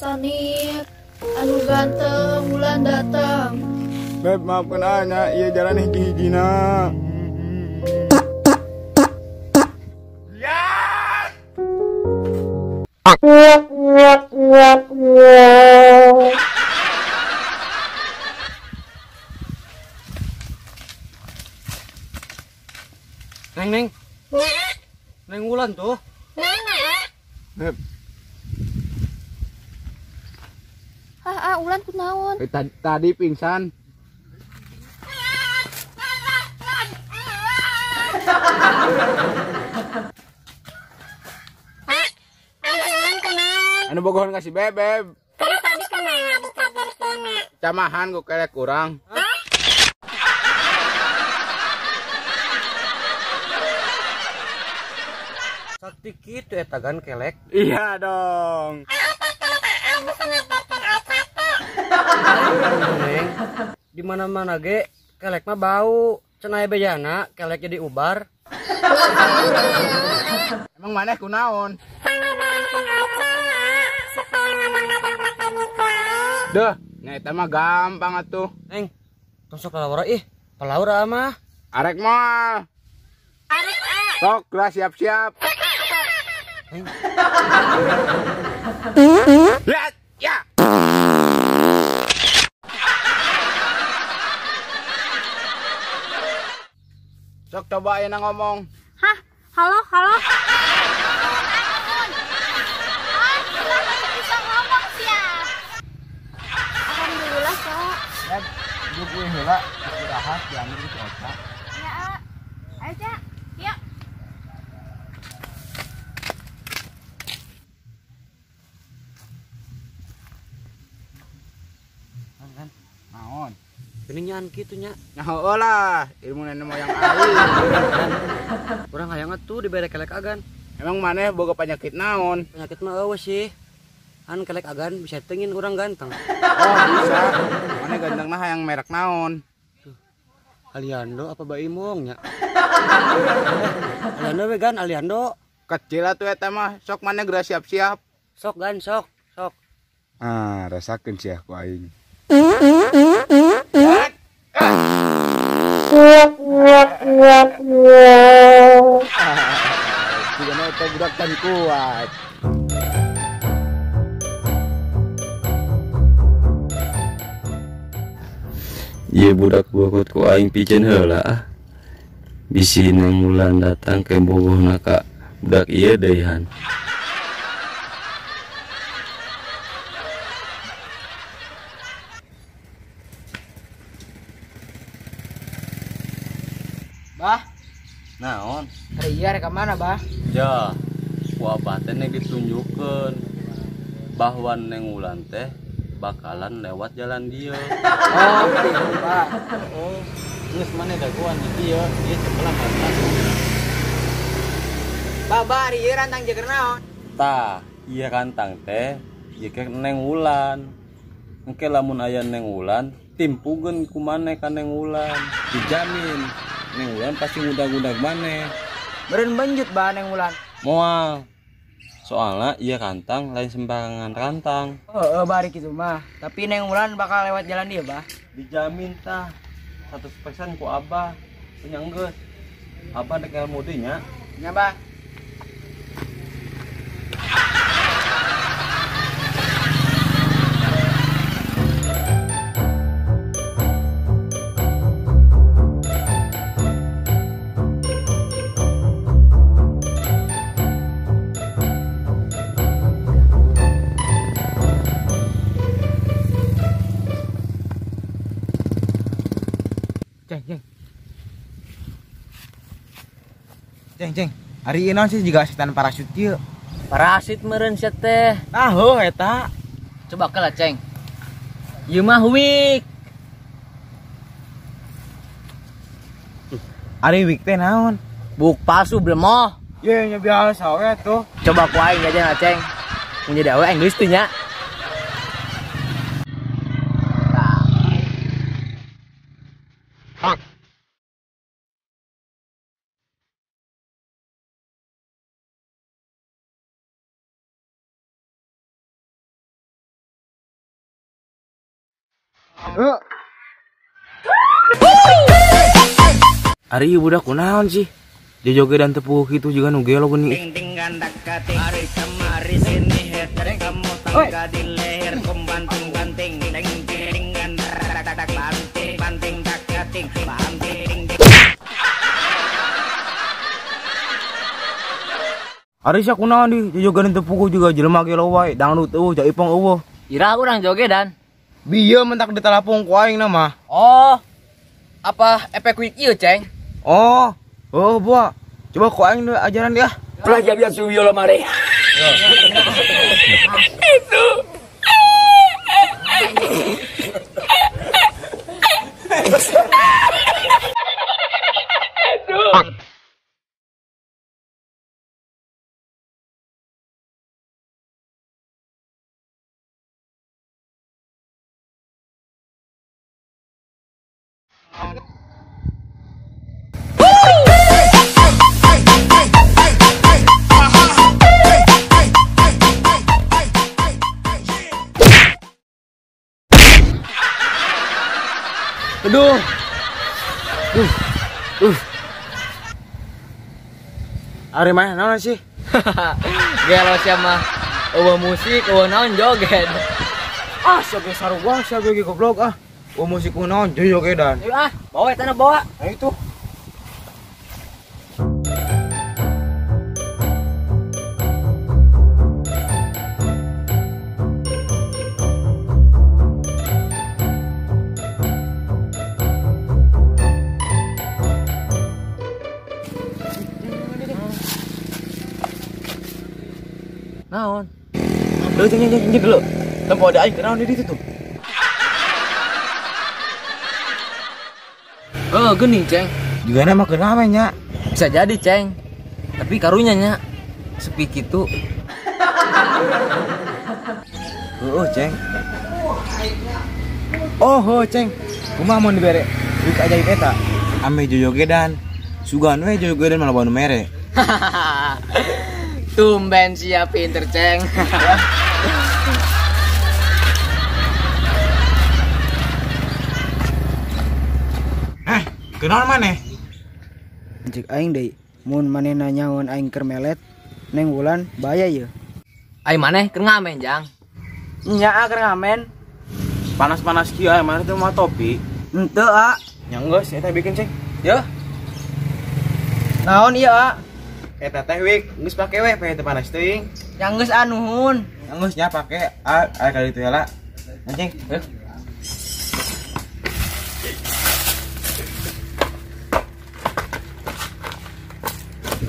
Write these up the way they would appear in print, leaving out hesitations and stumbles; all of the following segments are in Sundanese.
Sanir. Anu ganteng Wulan datang. Beb, maafkan anya, iya jalan hiji-hijina. Neng, neng. Neng Wulan tuh. Beb. Ah, Wulan kunaon? Tadi pingsan. Anu bogohan kasih bebeb. Camahan gue kelek kurang. Sakti kitu eta gan kelek. Iya dong. Neng, di mana-mana ge kelek mah bau. Cenah bejana kelek jadi ubar. Emang maneh kunaon? Duh, nya eta mah gampang atuh. Neng, tong sok lalawara ih, palaura mah. Arek moal. Arek. Sok lah siap-siap. Neng. Lihat, ya. Sok coba ayeuna ngomong. Hah? Halo, halo. Bisa ngomong sih ya. Alhamdulillah, Cak. Beb, gue heula istirahat diambil ku Oca. Ya, ayo, Cak. Yuk. Kan. Naon? Geuning nyaan kitu nya. Nya heueuh lah, ilmu nenek moyang aing. Urang hayang atuh dibere kelek agan. Emang maneh boga penyakit naon? Penyakit mah eueuh sih. An kelek agan bisa tengin urang ganteng. Oh, bisa. Maneh gantengna hayang merek naon? Tuh. Aliando apa Baimong nya? Aliando we gan, Aliando. Kecil atuh eta mah, sok maneh geura siap-siap. Sok gan, sok, sok. Ah, rasakeun sia ku aing. Jigana eta budak can kuat. Ieu budak bokot ku aing piceun heula ah. Bisi Neng Wulan datang ke bogohna ka budak ieu deui han. Bah, naon? Hari ieu rek ka mana, Bah? Ja, ku abah teh nek ditunjukkeun bahwa Neng Wulan teh bakalan lewat jalan dia. Oh, gitu, Pak. Oh, geus maneh dagoan di dieu, ieu cepelan rantang. Bah, bah, ari ieu rantang jeger naon? Tah, ieu rantang teh jeger Neng Wulan. Engke lamun aya Neng Wulan, timpugeun ku maneh ka Neng Wulan. Dijamin Neng Wulan pasti ngudag-ngudag maneh. Meureun benjut bah Neng Wulan. Moal. Soalnya ieu rantang lain sembarangan rantang. Oh, bari kitu mah. Tapi Neng Wulan bakal lewat jalan dia, Bah. Dijamin tah. 100% ku Abah. Punya geus. Abah dek ilmu deui nya. Nya, Bah. Ceng, ceng. Ceng, ceng. Ari ieu naon sih jiga setan parasut ieu? Parasit meureun sia teh. Ah, heuh eta. Coba kalah, Ceng. Ieu mah wik. Ari wik teh naon? Buk palsu blemoh. Ye, nya biasa we tuh. Coba ku aing aja Ceng. Mun jadi awe aing geus teu nya. Heeh. Ari ieu budak kunaon sih? Jojogedan teu puguh kitu juga nu gelo geuning. Ari sia kunaon di jojogedan teu puguh juga jelema gelo wae, dangdut eueuh, jaipong eueuh. Ira urang jogedan. Bieu mentak ditalapung ku aing na mah. Oh. Apa efek quick ieu, Ceng? Oh. Oh, buah. Coba ku aing ajaran dia. Pelajar suyo lemari. Itu. Aduh. Ari mah naon sih? Gelo sia mah. Eueuh musik, eueuh naon joget. Ah, sia ge sarua sia ge goblok ah. Eueuh musik eueuh naon jogedan. Ayo ah, bawa eta na bawa. Ayo tuh. Naon? Leuh ceng ceng ceng dulu. Tempo ada aing kenaon di ditu tuh. Oh, geuning, Ceng. Juga mah kenapa nya? Bisa jadi, Ceng. Tapi karunya nya sepi kitu. Heeh, Ceng. Oh, heuh, Ceng. Kumaha mun dibere wik ajaib eta? Ame jojogedan. Sugan we jojogedan malah nu mere. Tumben siap pinter, Ceng. Kenal maneh? Cek aing deui, mun manehna nyahoan aing keur melet, Neng Wulan bahaya ieu. Aing maneh keur ngamen, Jang. Nya keur ngamen. Panas-panas kieu aya maneh teh mah topi. Henteu, A. Nya geus eta bikin, Ceng. Yo. Naon ieu, A? Eta teh wik, geus pake we teh panas teuing. Yang geus anuhun. Yang geus nya pake, A, aya kali itu heula. Anjing, yo.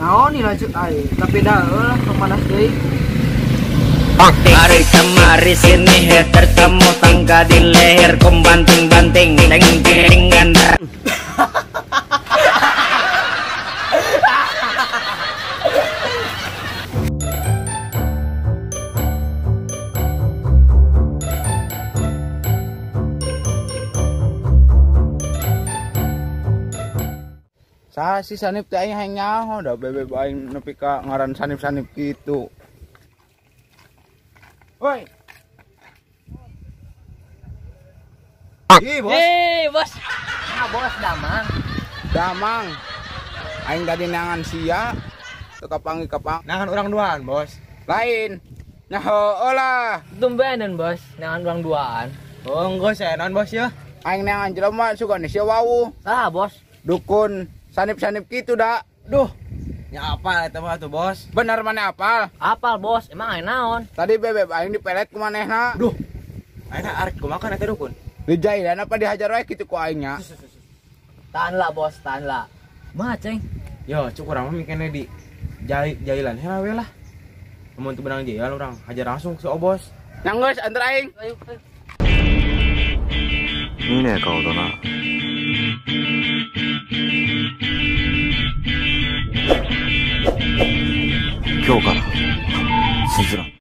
Naon nih lanjut aing, tapi dah lah panas deui. Mari kemari sini hater kamu tangga di leher kom banting-banting deng deng ganda. Saha si Sanip teh aing hayang nyaho da bebeb aing nepi ka ngaran Sanip-Sanip kitu. Woi. Ih, bos. Hei, bos. Nah, bos Damang. Damang. Aing tadi nangan sia teu kapanggih kapang. Nangan urang duaan, bos. Lain. Nyaho lah. Tumbenan, bos. Nangan urang duaan. Oh, geus saya naon, bos ya. Aing nangan jelema sugan sia wawuh. Saha, bos? Dukun Sanip-sanip kitu da. Duh. Ya apa eta mah tuh, bos? Bener mana apal? Apal, bos. Emang aing naon? Tadi bebeb aing dipelet ku manehna. Duh. Aing arek kumaha eta dukun? Dijailan apa dihajar wae kitu ku aing nya. Tahan lah, bos, tahan lah. Mah, Ceng. Yo, cuk urang mah mikirna di jailan heula we lah. Mun teu benang jailan urang hajar langsung si Obos. Nya geus antar aing. Ayo, ayo. 見ねえ顔だな。今日からすずらん。